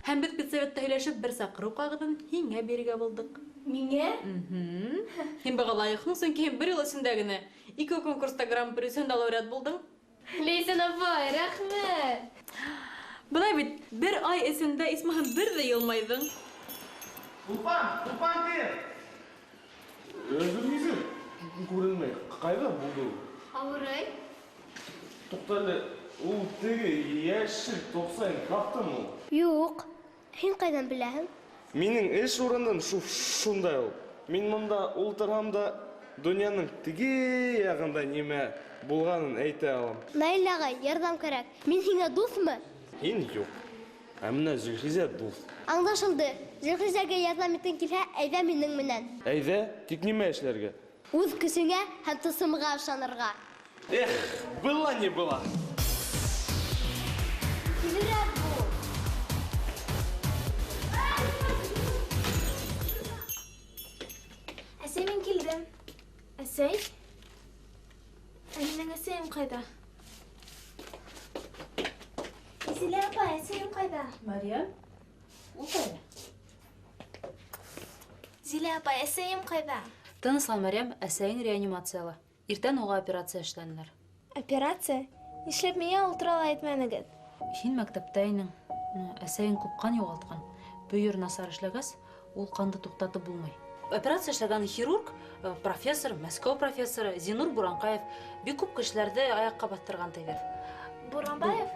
Һәм беҙ педсоветта һөйләшеп бер саҡырыу ҡағыҙын һиңә бирергә булдыҡ. Миңә? Һин быға лайыҡһың, сөнки һин бер йыл эсендә генә 2 конкурста гран-при өсөн дә лауреат булдың. Ләйсән апай, рәхмәт. Бына бит бер ай эсендә исмаһам бер ҙә йылмайҙың. Сулпан, Сулпан кил. Зөлхизә күренмәй. Ҡайҙа булды ул? Ауырый. Туҡта әле, ул теге йәшел тоҡсайын таптымы ул? Юҡ. Һин ҡайҙан беләһең? Минең эш урыным шундай ул. Мин мында ултырһам да донъяның теге яғында нимә булғанын әйтә алам. Наил ағай, ярҙам кәрәк. Мин һиңә дуҫмы? Һин юҡ. Ә менә Зөлхизә дуҫ. Аңлашылды. Зөлхизәгә ярҙам иткең килһә, әйҙә минең менән. Әйҙә, тик нимә эшләргә? Үҙ көсөңә һәм тылсымға ышанырға. Эх, была не была. Тиҙерәк бул. Әсәй, мин килдем. Әсәй? Ә минең әсәйем ҡайҙа? Зилә апай, әсәйем ҡайҙа? Мариям, ул ҡайҙа? Зилә апай, әсәйем ҡайҙа? Тыныслан, Мариям, әсәйең реанимацияла. Иртән уға операция эшләнеләр. Операция? Нишләп миңә ул турала әйтмәнегеҙ? Һин мәктәптә инең. Әсәйең күп ҡан юғалтҡан. Бөйөр насар эшләгәс, ул ҡанды туҡтатып булмай. Операция эшләгән хирург, профессор, Мәскәү профессоры Зинур Буранҡаев бик күп кешеләрҙе аяҡҡа баҫтырған тиҙәр. Буранбаев?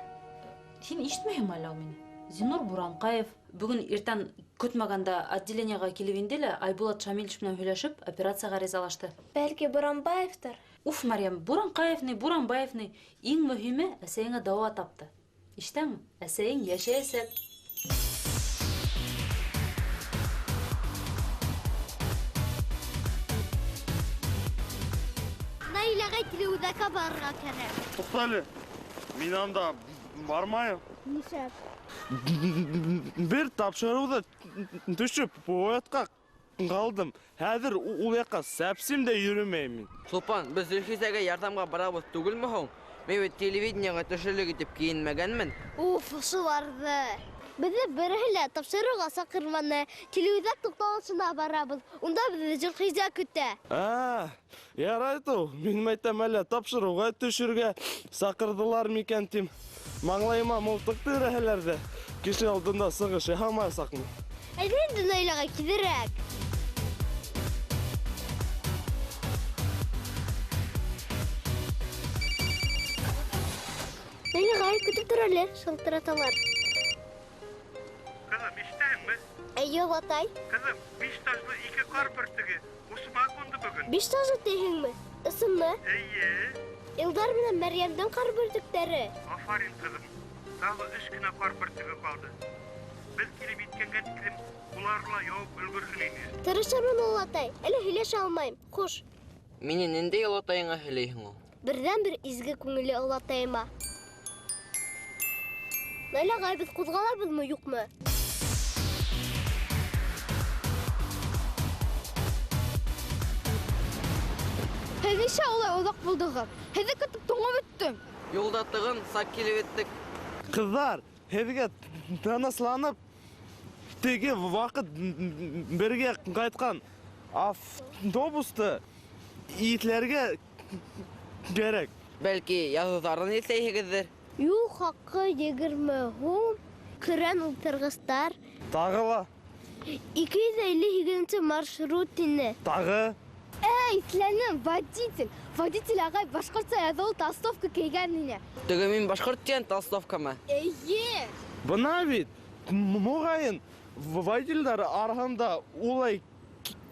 Һин ишетмәйһеңме әллә ул мине? Зинур Буранҡаев бөгөн иртән көтмәгәндә отделениеға килеп инде лә Айбулат Шамилевич менән һөйләшеп операцияға ризалашты. Бәлки Буранбаевтыр? Уф, Мариям, Буранҡаев ни, Буранбаев ни. Иң мөһиме әсәйеңә дауа тапты. Ишетәңме? Әсәйең йәшәйәсәк. Наиләгә телеүҙәккә барырға кәрәк. Туҡта әле, мин анда бармайым. Нишләп? Бер тапшырыуҙа төшөп оятҡа ҡалдым. Хәҙер ул яҡҡа сәпсем дә йөрөмәйем мин. Сулпан, беҙ Зөлхизәгә ярҙамға барабыҙ түгелме һуң? Мин бит телевидениеға төшөрлөк итеп кейенмәгәнмен. Уф, ошоларҙы. Беҙҙе береһе лә тапшырыуға саҡырманы. Телеүҙәк туҡталышына барабыҙ. Унда беҙҙе Зөлхизә көтә. Ярай тыу. Мин әйтәм әле тапшырыуға төшөргә саҡырҙылар микән тим. Маңлайыма мылтыҡ терәһәләр ҙә кеше алдында сығыш яһамаясаҡмын. Әйҙә инде Наиләгә тиҙерәк. Наиләгә көтөп тор әле, шылтыраталар. Ҡыҙым, ишетәһеңме? Эйе, олатай. Ҡыҙым, 5 ташлы 2 ҡар бөртөгө усыма ҡунды бөгөн. 5 ташлы тиһеңме? Ысынмы? Эйе. Илдар менән Мәрйәмдең ҡар бөртөктәре. Афарин, ҡыҙым. Тағы 3 кенә ҡар бөртөгө ҡалды. Беҙ килеп еткәнгә тиклем улар ла яуып өлгөрһөн ине. Тырышырмын, олатай. Әле һөйләшә алмайым. Хуш. Мине ниндәй олатайыңа һөйләйһең ул? Берҙән-бер изге күңелле олатайыма. Наилә ағай, беҙ ҡуҙғалабыҙмы, юҡмы? Һеҙ нисә улай оҙаҡ булдығыҙ? Һеҙҙе көтөп туңып бөттөм. Юлда тығын, саҡ килеп еттек. Ҡыҙҙар, һеҙгә тынысланып, теге ваҡыт бергә ҡайтҡан автобусты итләргә кәрәк. Бәлки, яҙыуҙарын иҫләйһегеҙҙер? Юл хаҡы 20 һум, көрән ултырғыстар. Тағы ла? 258 маршрут ине. Тағы? Эй, иҫләнем, водитель. Водитель ағай башҡортса яҙыулы толстовка кейгән ине. Теге мин башҡорт тигән толстовкамы? Эйе. Бына бит, моғайын, водителдәр араһында улай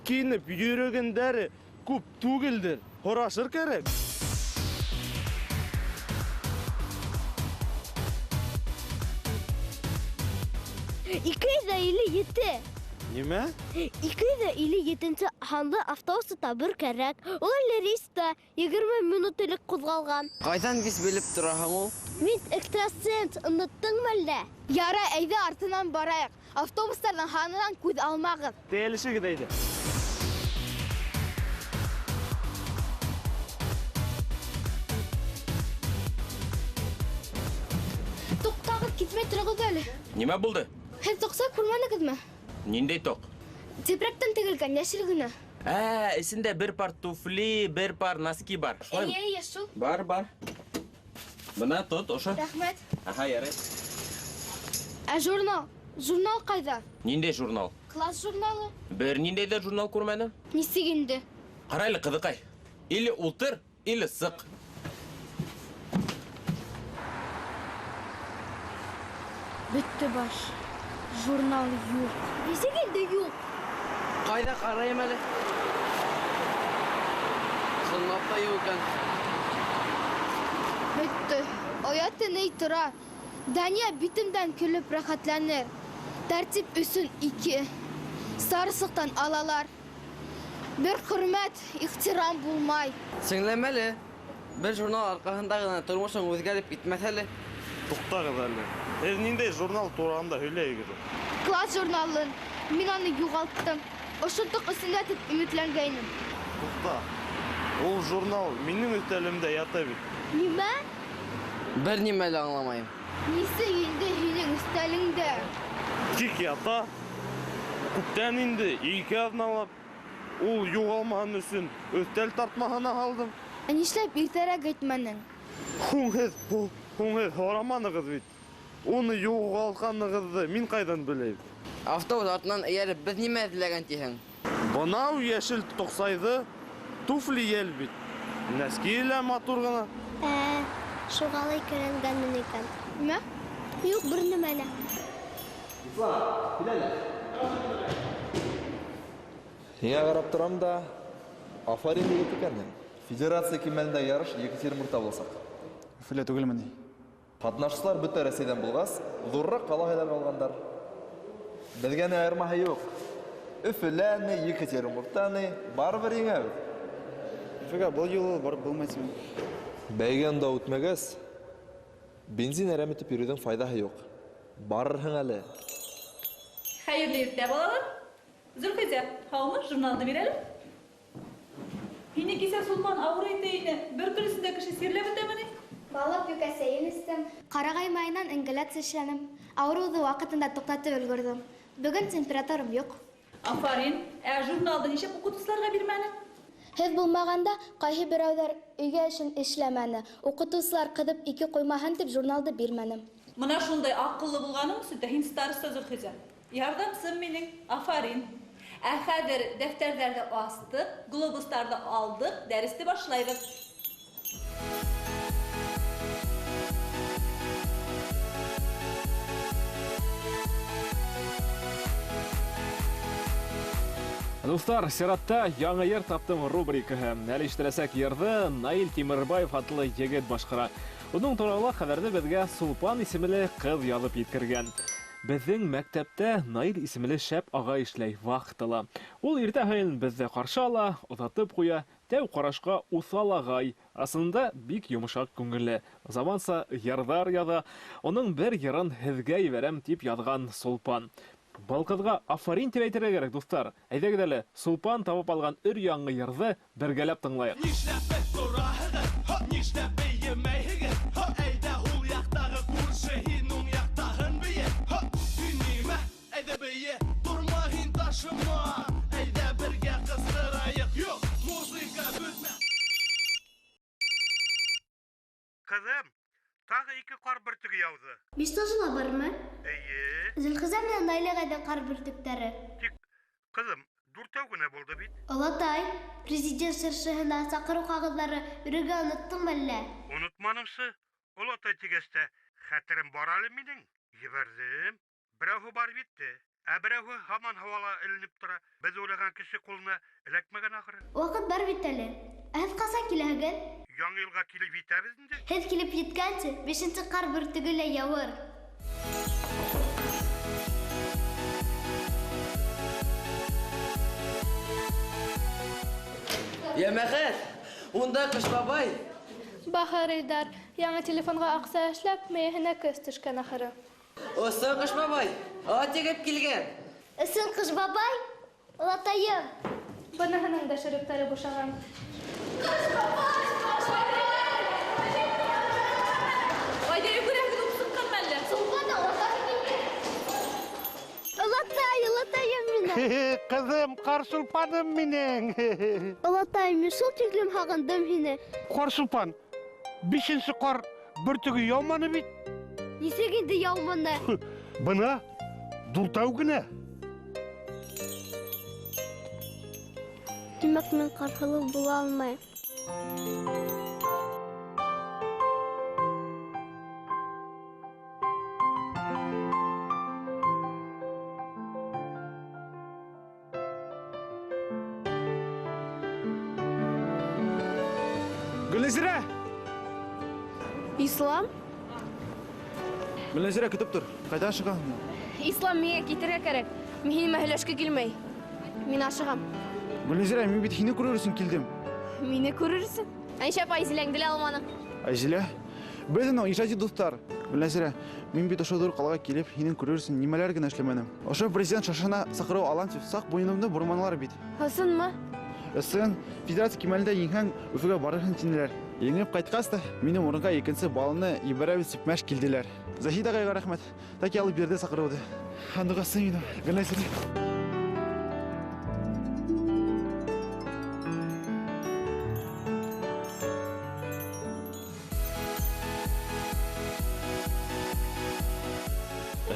кейенеп йөрөгәндәре күп түгелдер. Һорашыр кәрәк. 257. Нимә? 257 һанлы автобусты табыр кәрәк. Ул әле рейста 20 минут элек ҡуҙғалған. Ҡайҙан вис белеп тораһың ул? Мин экстрасенс, оноттоңмо әллә? Ярай, әйҙә артынан барайыҡ. Автобустарҙың һанынан күҙ алмағыҙ. Тейелешегеҙ әйҙә. Туҡтағыҙ, китмәй тороғоҙ әле. Нимә булды? Һеҙ тоҡса күрмәнегеҙме? Ниндәй тоҡ? Тепрәктән тегелгән, йәшел генә. Эсендә бер пар туфли, бер пар носки бар. Шулаймы? Эйе, эйе, шул. Бар, бар. Бына тот, ошо. Рәхмәт. Аха, ярай. Ә журнал? Журнал ҡайҙа? Ниндәй журнал? Класс журналы. Бер ниндәй ҙә журнал күрмәнем. Нисек инде? Ҡара әле, ҡыҙыҡай. Или ултыр, или сыҡ. Бөттө баш. Журнал юҡ. Нисек инде юҡ? Ҡайҙа ҡарайым әле? Ысынлап та юҡ икән. Бөттө. Ояты ни тора. Дания битемдән көлөп рәхәтләнер. Тәртип өсөн 2. Сарсыҡтан алалар. Бер хөрмәт, ихтирам булмай. Сеңлем әле. Бер журнал арҡаһында ғына тормошоң үҙгәреп китмәҫ әле. Туҡтағыҙ әле. Һеҙ ниндәй журнал тураһында һөйләйһегеҙ? Класс журналын. Мин аны юғалттым. Ошо тоҡ эсендә тип өмөтләнгәйнем. Туҡта. Ул журнал минең өҫтәлемдә ята бит. Нимә? Бер нимә лә аңламайым. Нисек инде һинең өҫтәлеңдә? Тик ята. Күптән инде 2 аҙналап ул юғалмаһын өсөн өҫтәл тартмаһына һалдым. Ә нишләп иртәрәк әйтмәнең? Һуң һеҙ һораманығыҙ бит. Уны юғалтҡанығыҙҙы мин ҡайҙан беләйем? Автобус артынан эйәреп беҙ нимә эҙләгән тиһең? Бынау йәшел тоҡсайҙы туфли йәл бит. Нәски лә матур ғына. Шуға ла икеләнгәнмен икән. Нимә? Юҡ, бер нәмә лә. Ислам, кил әле. Һиңә ҡарап торам да, афарин егет икәнһең. Федерация кимәлендә ярыш Екатеринбургта буласаҡ. Өфөлә түгелме ни? Ҡатнашсылар бөтә Рәсәйҙән булғас, ҙурыраҡ ҡала һайлап алғандар. Беҙгә ни айырмаһы юҡ. Өфөлә ни, Екатеринбургта ни, барыбер еңәбеҙ. Өфөгә был юлы барып булмай тимен. Бәйге унда үтмәгәс, бензин әрәм итеп йөрөүҙең файҙаһы юҡ. Барырһың әле. Хәйерле иртә, балалар. Зөлхизә, һаумы, журналды бир әле. Һине кисә Сулпан ауыр итә ине. Бер көн эсендә кеше сирләп бөтәме ни? Баллап йүкәсәйен эстем. Ҡарағай майынан ингаляция эшләнем. Ауырыуҙы ваҡытында туҡтатып өлгөрҙөм. Бөгөн температурам юҡ. Афарин. Ә журналды нисек уҡытыусыларға бирмәнең? Һеҙ булмағанда ҡайһы берәүҙәр өйгә эшен эшләмәне. Уҡытыусылар ҡыҙып ике ҡуймаһын тип журналды бирмәнем. Мына шундай аҡыллы булғаның өсөн дә һин староста, Зөлхизә. Ярҙамсым минең. Афарин. Ә хәҙер дәфтәрҙәрҙе астыҡ, глобустарҙы алдыҡ, дәресте башлайбыҙ. Дуҫтар, сиратта яңы йыр таптым рубрикаһы. Әле ишетеләсәк йырҙы Наил Тимербаев атлы егет башҡара. Уның турала хәбәрҙе беҙгә Сулпан исемле ҡыҙ яҙып еткергән. Беҙҙең мәктәптә Наил исемле шәп ағай эшләй вахтала. Ул иртә һайын беҙҙе ҡаршы ала, оҙатып ҡуя, тәү ҡарашҡа уҫал ағай. Аслында бик йомшаҡ күңелле. Заманса йырҙар яҙа. Уның бер йырын һеҙгә ебәрәм тип яҙған Сулпан. Был ҡыҙға афарин тип әйтергә кәрәк, дуҫтар. Әйҙәгеҙ әле, Сулпан табып алған өр-яңы йырҙы бергәләп тыңлайыҡ. Нишләп тораһығыҙ? Нишләп бейемәйһегеҙ? Әйҙә һул яҡтағы күрше һин уң яҡтаһын бейе. Һин нимә? Әйҙә бейе, торма һин ташыма. Әйҙә бергә ҡысҡырайыҡ. Юҡ, музыка бөтмә. Ҡыҙым, тағы ике ҡар бөртөгө яуҙы. Биш тажы ла бармы? Эйе. Зөлхизә менән Наил ағайҙың ҡар бөртөктәре. Тик, ҡыҙым, дүртәү генә булды бит. Олатай, президент шыршыһына саҡырыу ҡағыҙҙары бирергә оноттоңмо әллә? Онотманымсы. Олатай тигәс тә хәтерем бар әле минең. Ебәрҙем. Берәүһе барып етте. Ә берәүһе һаман һауала эленеп тора. Беҙ уйлаған кеше ҡулына эләкмәгән ахыры. Ваҡыт бар бит әле. Ә һеҙ ҡасан киләһегеҙ? Яңы йылға килеп етәбеҙ инде. Һеҙ килеп еткәнсе, бишенсе ҡар бөртөгө лә яуыр. Йәмәғәт, унда Ҡыш бабай. Бахыр Илдар, яңы телефонға аҡса эшләп, мейеһенә көс төшкән ахыры. Ысын Ҡыш бабай, ат егеп килгән. Ысын Ҡыш бабай, олатайым. Быныһының да шөрөптәре бушаған. Ҡыш бабай, Ҡыш бабай! Айҙа йүгерәһегеҙ уҡсыҡҡан мәллә? Сулпан олатайым килде. Олатай, олатайым минең. Ҡыҙым, ҡар сулпаным минең. Олатай, мин шул тиклем һағындым һине. Ҡар сулпан, бишенсе ҡар бөртөгө яуманы бит. Нисек инде яуманы? Бына дүртәү генә. Тимәк, мин Ҡарһылыу була алмайым. Гөлнәзирә! Ислам? Гөлнәзирә, көтөп тор. Ҡайҙа ашығаһың? Ислам, миңә китергә кәрәк. Мин һинең менән һөйләшке килмәй. Мин ашығам. Гөлнәзирә, мин бит һине күрер өсөн килдем. Мине күрер өсөн? Ә нишләп Айзиләңде лә алманың? Айзилә? Беҙ уның ижади дуҫтар. Гөлнәзирә, мин бит ошо ҙур ҡалаға килеп, һинең күрер өсөн нимәләр генә эшләмәнем. Ошо президент шашына саҡырыу алам тип, саҡ муйынымды борманылар бит. Ысынмы? Ысын. Федерация кимәлендә еңһәң, Өфөгә барырһың тинеләр. Еңеп ҡайтҡас та, минең урынға икенсе баланы ебәрәбеҙ тип мәш килделәр. Заһид ағайға рәхмәт. Таки алып бирҙе саҡырыуҙы. Һандуғасым минең, Гөлнәзирә.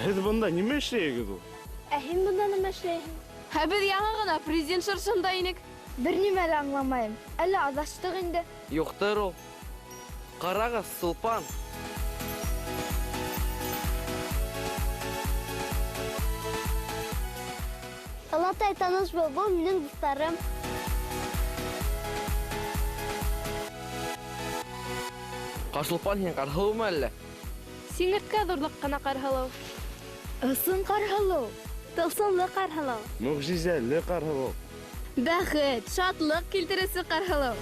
Һеҙ бында нимә эшләйһегеҙ ул? Ә һин бында нимә эшләйһең? Ә беҙ яңы ғына президент шыршында инек. Бер нимә лә аңламайым. Әллә аҙаштыҡ инде? Юҡтыр ул. Ҡарағыҙ, Сулпан. Олатай, таныш бул, был минең дуҫтарым. Ҡарсулпан, һин Ҡарһылыумы әллә? Сиңерткә ҙурлыҡ ҡына Ҡарһылыу. Ысын Ҡарһылыу, тылсымлы Ҡарһылыу. Мөғжизәле Ҡарһылыу. Бәхет, шатлыҡ килтереүсе Ҡарһылыу.